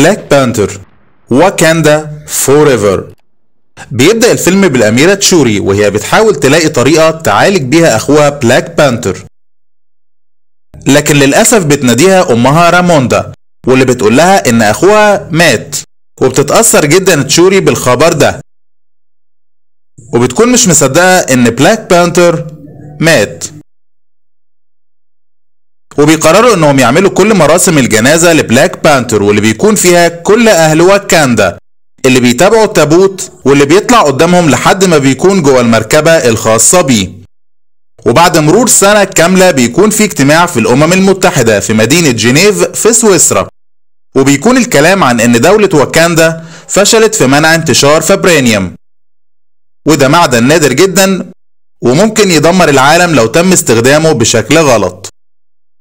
Black Panther Wakanda Forever. بيبدأ الفيلم بالأميرة تشوري وهي بتحاول تلاقي طريقة تعالج بيها أخوها بلاك بانتر، لكن للأسف بتناديها أمها راموندا واللي بتقول لها إن أخوها مات، وبتتأثر جدا تشوري بالخبر ده وبتكون مش مصدقة إن بلاك بانتر مات، وبيقرروا إنهم يعملوا كل مراسم الجنازة لبلاك بانتر واللي بيكون فيها كل أهل واكاندا اللي بيتابعوا التابوت واللي بيطلع قدامهم لحد ما بيكون جوه المركبة الخاصة بيه. وبعد مرور سنة كاملة بيكون في اجتماع في الأمم المتحدة في مدينة جنيف في سويسرا، وبيكون الكلام عن إن دولة واكاندا فشلت في منع انتشار فابرانيوم، وده معدن نادر جدا وممكن يدمر العالم لو تم استخدامه بشكل غلط.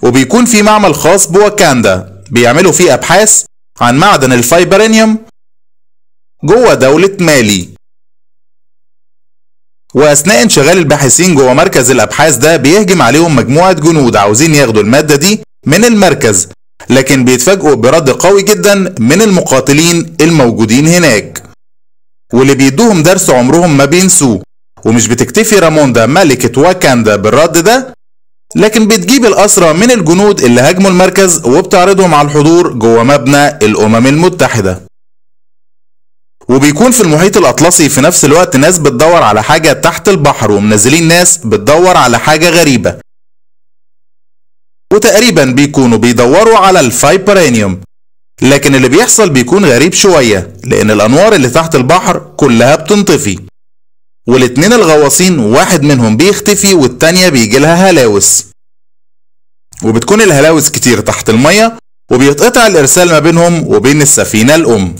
وبيكون في معمل خاص بواكاندا بيعملوا فيه أبحاث عن معدن الفايبرانيوم جوه دولة مالي. وأثناء انشغال الباحثين جوه مركز الأبحاث ده بيهجم عليهم مجموعة جنود عاوزين ياخدوا المادة دي من المركز، لكن بيتفاجئوا برد قوي جدا من المقاتلين الموجودين هناك واللي بيدوهم درس عمرهم ما بينسوه. ومش بتكتفي راموندا ملكة واكاندا بالرد ده، لكن بتجيب الأسرى من الجنود اللي هاجموا المركز وبتعرضهم على الحضور جوه مبنى الأمم المتحدة. وبيكون في المحيط الأطلسي في نفس الوقت ناس بتدور على حاجة تحت البحر، ومنزلين ناس بتدور على حاجة غريبة، وتقريبا بيكونوا بيدوروا على الفايبرانيوم، لكن اللي بيحصل بيكون غريب شوية لأن الأنوار اللي تحت البحر كلها بتنطفي، والاتنين الغواصين واحد منهم بيختفي والتانية بيجيلها هلاوس، وبتكون الهلاوس كتير تحت المية وبيتقطع الإرسال ما بينهم وبين السفينة الأم.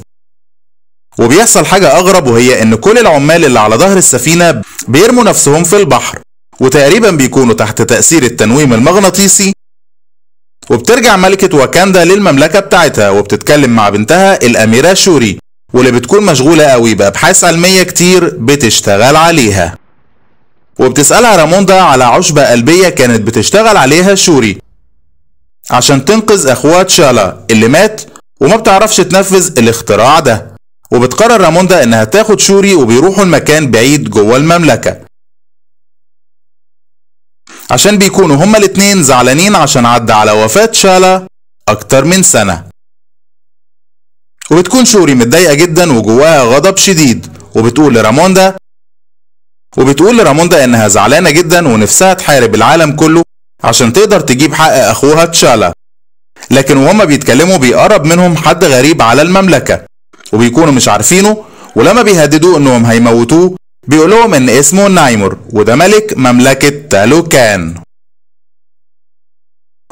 وبيحصل حاجة أغرب وهي إن كل العمال اللي على ظهر السفينة بيرموا نفسهم في البحر، وتقريبا بيكونوا تحت تأثير التنويم المغناطيسي. وبترجع ملكة واكاندا للمملكة بتاعتها وبتتكلم مع بنتها الأميرة شوري واللي بتكون مشغولة قوي بأبحاث علمية كتير بتشتغل عليها. وبتسألها راموندا على عشبة قلبية كانت بتشتغل عليها شوري عشان تنقذ أخوها تشالا اللي مات وما بتعرفش تنفذ الاختراع ده. وبتقرر راموندا انها تاخد شوري وبيروحوا المكان بعيد جوه المملكة عشان بيكونوا هما الاتنين زعلانين عشان عدى على وفاة شالا اكتر من سنة. وبتكون شوري متضايقة جدا وجواها غضب شديد، وبتقول لراموندا انها زعلانة جدا ونفسها تحارب العالم كله عشان تقدر تجيب حق اخوها تشالا. لكن وهما بيتكلموا بيقرب منهم حد غريب على المملكة وبيكونوا مش عارفينه، ولما بيهددوه انهم هيموتوه بيقولهم ان اسمه نايمور وده ملك مملكة تالوكان.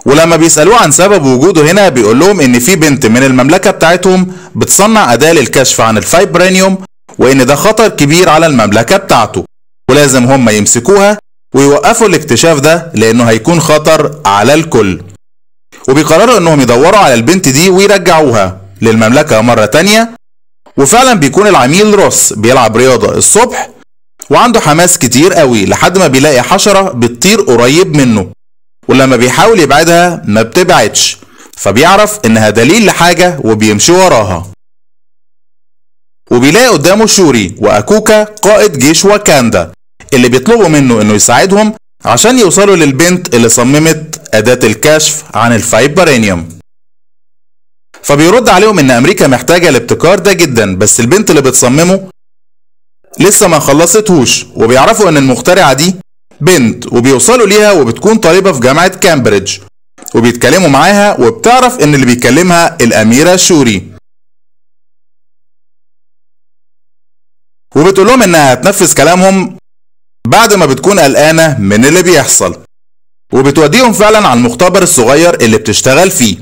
ولما بيسألوه عن سبب وجوده هنا بيقول لهم ان في بنت من المملكة بتاعتهم بتصنع أداة للكشف عن الفايبرانيوم وان ده خطر كبير على المملكة بتاعته ولازم هم يمسكوها ويوقفوا الاكتشاف ده لانه هيكون خطر على الكل. وبيقرروا انهم يدوروا على البنت دي ويرجعوها للمملكة مرة تانية. وفعلا بيكون العميل روس بيلعب رياضة الصبح وعنده حماس كتير قوي لحد ما بيلاقي حشرة بتطير قريب منه، ولما بيحاول يبعدها ما بتبعدش، فبيعرف انها دليل لحاجة وبيمشي وراها. وبيلاقي قدامه شوري واكوكا قائد جيش واكاندا اللي بيطلبوا منه انه يساعدهم عشان يوصلوا للبنت اللي صممت أداة الكشف عن الفايبرانيوم. فبيرد عليهم ان امريكا محتاجة الابتكار ده جدا، بس البنت اللي بتصممه لسه ما خلصتهوش. وبيعرفوا ان المخترعة دي بنت وبيوصلوا ليها وبتكون طالبة في جامعة كامبريدج، وبيتكلموا معاها وبتعرف ان اللي بيكلمها الاميرة شوري، وبتقول لهم انها هتنفذ كلامهم بعد ما بتكون قلقانة من اللي بيحصل. وبتوديهم فعلا على المختبر الصغير اللي بتشتغل فيه،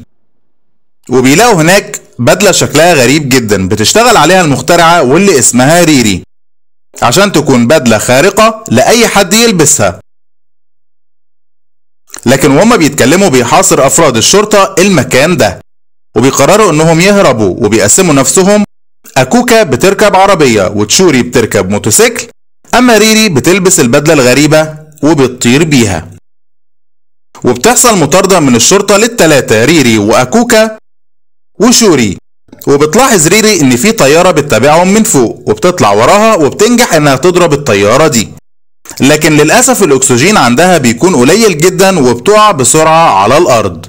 وبيلاقوا هناك بدلة شكلها غريب جدا بتشتغل عليها المخترعة واللي اسمها ريري عشان تكون بدلة خارقة لأي حد يلبسها. لكن وهما بيتكلموا بيحاصر أفراد الشرطة المكان ده وبيقرروا انهم يهربوا وبيقسموا نفسهم. أكوكا بتركب عربية وتشوري بتركب موتوسيكل، أما ريري بتلبس البدلة الغريبة وبتطير بيها. وبتحصل مطاردة من الشرطة للتلاتة ريري وأكوكا وشوري، وبتلاحظ ريري ان في طيارة بتتابعهم من فوق وبتطلع وراها وبتنجح انها تضرب الطيارة دي، لكن للأسف الأكسجين عندها بيكون قليل جدا وبتقع بسرعة على الأرض.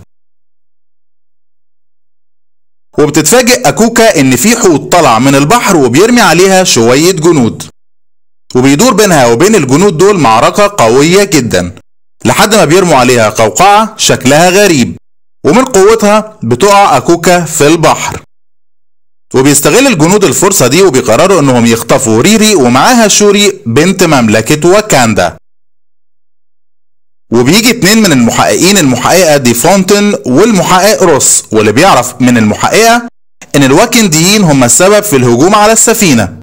وبتتفاجئ أكوكا إن في حوت طلع من البحر وبيرمي عليها شوية جنود، وبيدور بينها وبين الجنود دول معركة قوية جدا لحد ما بيرموا عليها قوقعة شكلها غريب، ومن قوتها بتقع أكوكا في البحر. وبيستغل الجنود الفرصة دي وبيقرروا انهم يخطفوا ريري ومعاها شوري بنت مملكة واكاندا. وبيجي 2 من المحققين، المحققة دي فونتن والمحقق روس، واللي بيعرف من المحققة ان الواكنديين هم السبب في الهجوم على السفينة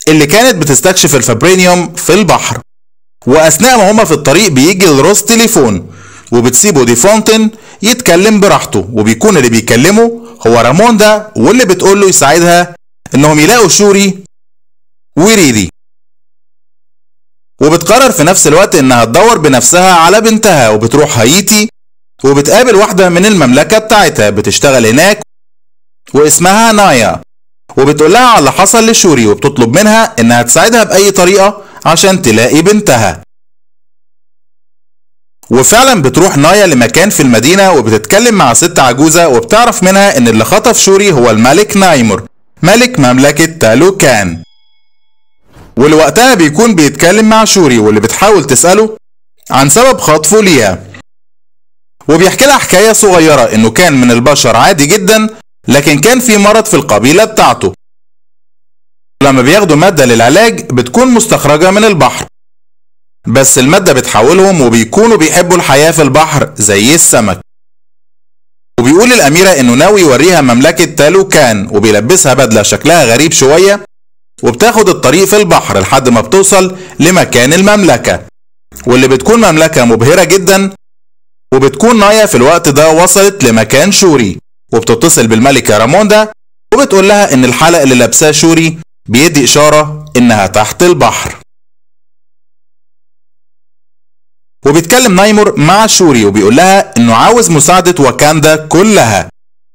اللي كانت بتستكشف الفابرينيوم في البحر. واثناء ما هما في الطريق بيجي لروس تليفون، وبتسيبه دي فونتن يتكلم براحته، وبيكون اللي بيكلمه هو راموندا، واللي بتقوله يساعدها انهم يلاقوا شوري وريري. وبتقرر في نفس الوقت انها تدور بنفسها على بنتها، وبتروح هايتي وبتقابل واحدة من المملكة بتاعتها بتشتغل هناك واسمها نايا، وبتقول لها على اللي حصل لشوري وبتطلب منها انها تساعدها بأي طريقة عشان تلاقي بنتها. وفعلا بتروح نايا لمكان في المدينة وبتتكلم مع ست عجوزة، وبتعرف منها ان اللي خطف شوري هو الملك نايمور ملك مملكة تالوكان. ولوقتها بيكون بيتكلم مع شوري واللي بتحاول تسأله عن سبب خطفه ليها، وبيحكي لها حكاية صغيرة انه كان من البشر عادي جدا، لكن كان في مرض في القبيلة بتاعته، لما بياخدوا مادة للعلاج بتكون مستخرجة من البحر، بس المادة بتحولهم وبيكونوا بيحبوا الحياة في البحر زي السمك. وبيقول الأميرة إنه ناوي يوريها مملكة تالوكان، وبيلبسها بدلة شكلها غريب شوية، وبتاخد الطريق في البحر لحد ما بتوصل لمكان المملكة، واللي بتكون مملكة مبهرة جدا. وبتكون نايا في الوقت ده وصلت لمكان شوري، وبتتصل بالملكة راموندا وبتقول لها إن الحلق اللي لابساه شوري بيدي إشارة إنها تحت البحر. وبيتكلم نايمور مع شوري وبيقول لها انه عاوز مساعدة واكاندا كلها،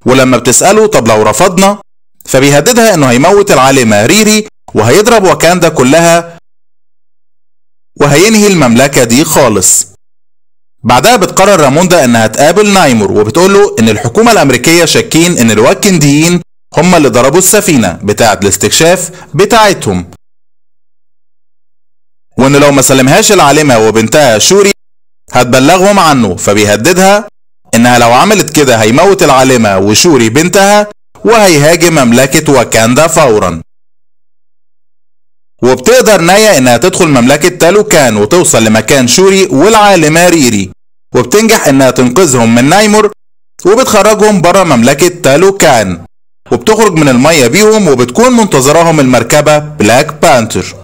ولما بتسأله طب لو رفضنا فبيهددها انه هيموت العالمة ريري وهيضرب واكاندا كلها وهينهي المملكة دي خالص. بعدها بتقرر راموندا انها تقابل نايمور، وبتقول له ان الحكومة الامريكية شاكين ان الواكنديين هم اللي ضربوا السفينة بتاعة الاستكشاف بتاعتهم، وان لو ما سلمهاش العالمة وبنتها شوري هتبلغهم عنه، فبيهددها انها لو عملت كده هيموت العالمة وشوري بنتها وهيهاجم مملكة واكاندا فورا. وبتقدر نايا انها تدخل مملكة تالوكان وتوصل لمكان شوري والعالمة ريري، وبتنجح انها تنقذهم من نايمور وبتخرجهم برا مملكة تالوكان، وبتخرج من المية بيهم وبتكون منتظراهم المركبة بلاك بانتر.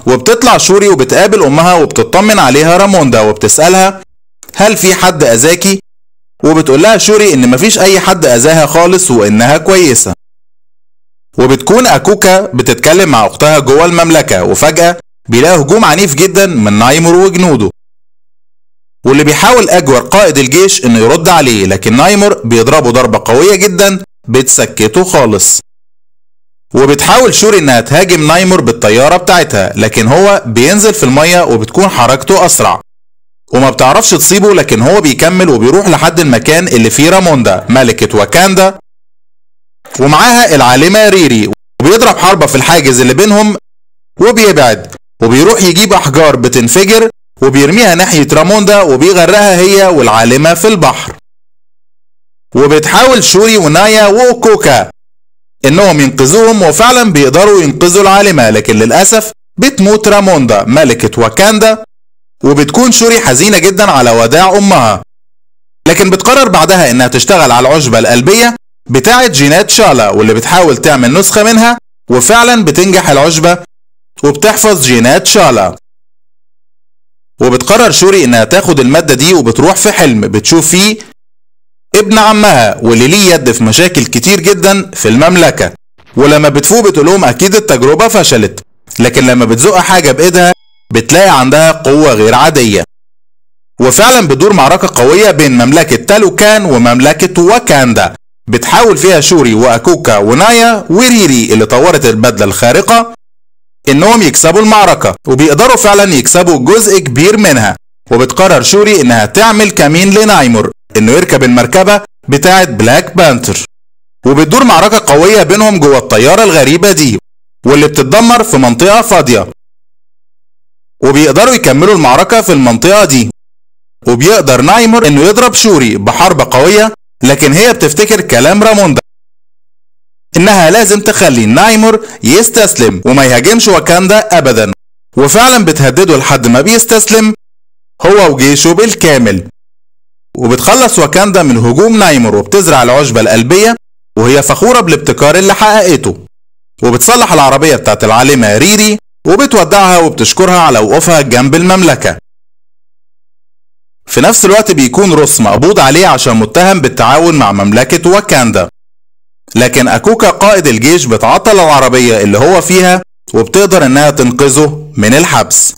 وبتطلع شوري وبتقابل امها وبتطمن عليها راموندا وبتسألها هل في حد اذاكي، وبتقول لها شوري ان مفيش اي حد اذاها خالص وانها كويسة. وبتكون اكوكا بتتكلم مع اختها جوه المملكة، وفجأة بيلاقي هجوم عنيف جدا من نايمور وجنوده، واللي بيحاول اجور قائد الجيش انه يرد عليه، لكن نايمور بيضربه ضربة قوية جدا بتسكته خالص. وبتحاول شوري انها تهاجم نايمور بالطيارة بتاعتها، لكن هو بينزل في المية وبتكون حركته اسرع وما بتعرفش تصيبه، لكن هو بيكمل وبيروح لحد المكان اللي فيه راموندا ملكة واكاندا ومعاها العالمة ريري، وبيضرب حربة في الحاجز اللي بينهم وبيبعد، وبيروح يجيب احجار بتنفجر وبيرميها ناحية راموندا وبيغرقها هي والعالمة في البحر. وبتحاول شوري ونايا وكوكا انهم ينقذوهم، وفعلا بيقدروا ينقذوا العالمة، لكن للأسف بتموت راموندا ملكة واكاندا، وبتكون شوري حزينة جدا على وداع امها، لكن بتقرر بعدها انها تشتغل على العشبة القلبية بتاعة جينات شالا، واللي بتحاول تعمل نسخة منها، وفعلا بتنجح العشبة وبتحفظ جينات شالا. وبتقرر شوري انها تاخد المادة دي، وبتروح في حلم بتشوف فيه ابن عمها واللي ليه يد في مشاكل كتير جدا في المملكة، ولما بتفوق بتقولهم اكيد التجربة فشلت، لكن لما بتزق حاجة بايدها بتلاقي عندها قوة غير عادية. وفعلا بتدور معركة قوية بين مملكة تالوكان ومملكة واكاندا، بتحاول فيها شوري وأكوكا ونايا وريري اللي طورت البدلة الخارقة إنهم يكسبوا المعركة، وبيقدروا فعلا يكسبوا جزء كبير منها. وبتقرر شوري إنها تعمل كمين لنايمور إنه يركب المركبة بتاعة بلاك بانتر، وبتدور معركة قوية بينهم جوه الطيارة الغريبة دي واللي بتتدمر في منطقة فاضية، وبيقدروا يكملوا المعركة في المنطقة دي. وبيقدر نايمور إنه يضرب شوري بحربة قوية، لكن هي بتفتكر كلام راموندا إنها لازم تخلي نايمور يستسلم وما يهاجمش واكاندا أبدا، وفعلا بتهدده لحد ما بيستسلم هو وجيشه بالكامل. وبتخلص واكاندا من هجوم نايمور وبتزرع العشبة القلبية وهي فخورة بالابتكار اللي حققته، وبتصلح العربية بتاعت العالمة ريري وبتودعها وبتشكرها على وقوفها جنب المملكة. في نفس الوقت بيكون روس مقبوض عليه عشان متهم بالتعاون مع مملكة واكاندا، لكن أكوكا قائد الجيش بتعطل العربية اللي هو فيها وبتقدر انها تنقذه من الحبس.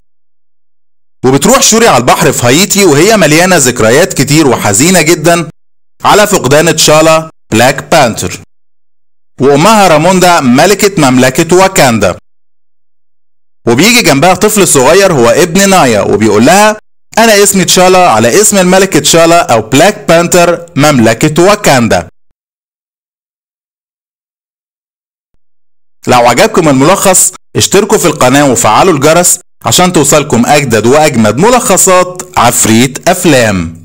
وبتروح شوري على البحر في هايتي وهي مليانة ذكريات كتير وحزينة جدا على فقدان تشالا بلاك بانتر وأمها راموندا ملكة مملكة واكاندا. وبيجي جنبها طفل صغير هو ابن نايا وبيقول لها أنا اسمي تشالا على اسم الملكة تشالا أو بلاك بانتر مملكة واكاندا. لو عجبكم الملخص اشتركوا في القناة وفعلوا الجرس عشان توصلكم أجدد وأجمد ملخصات عفريت أفلام.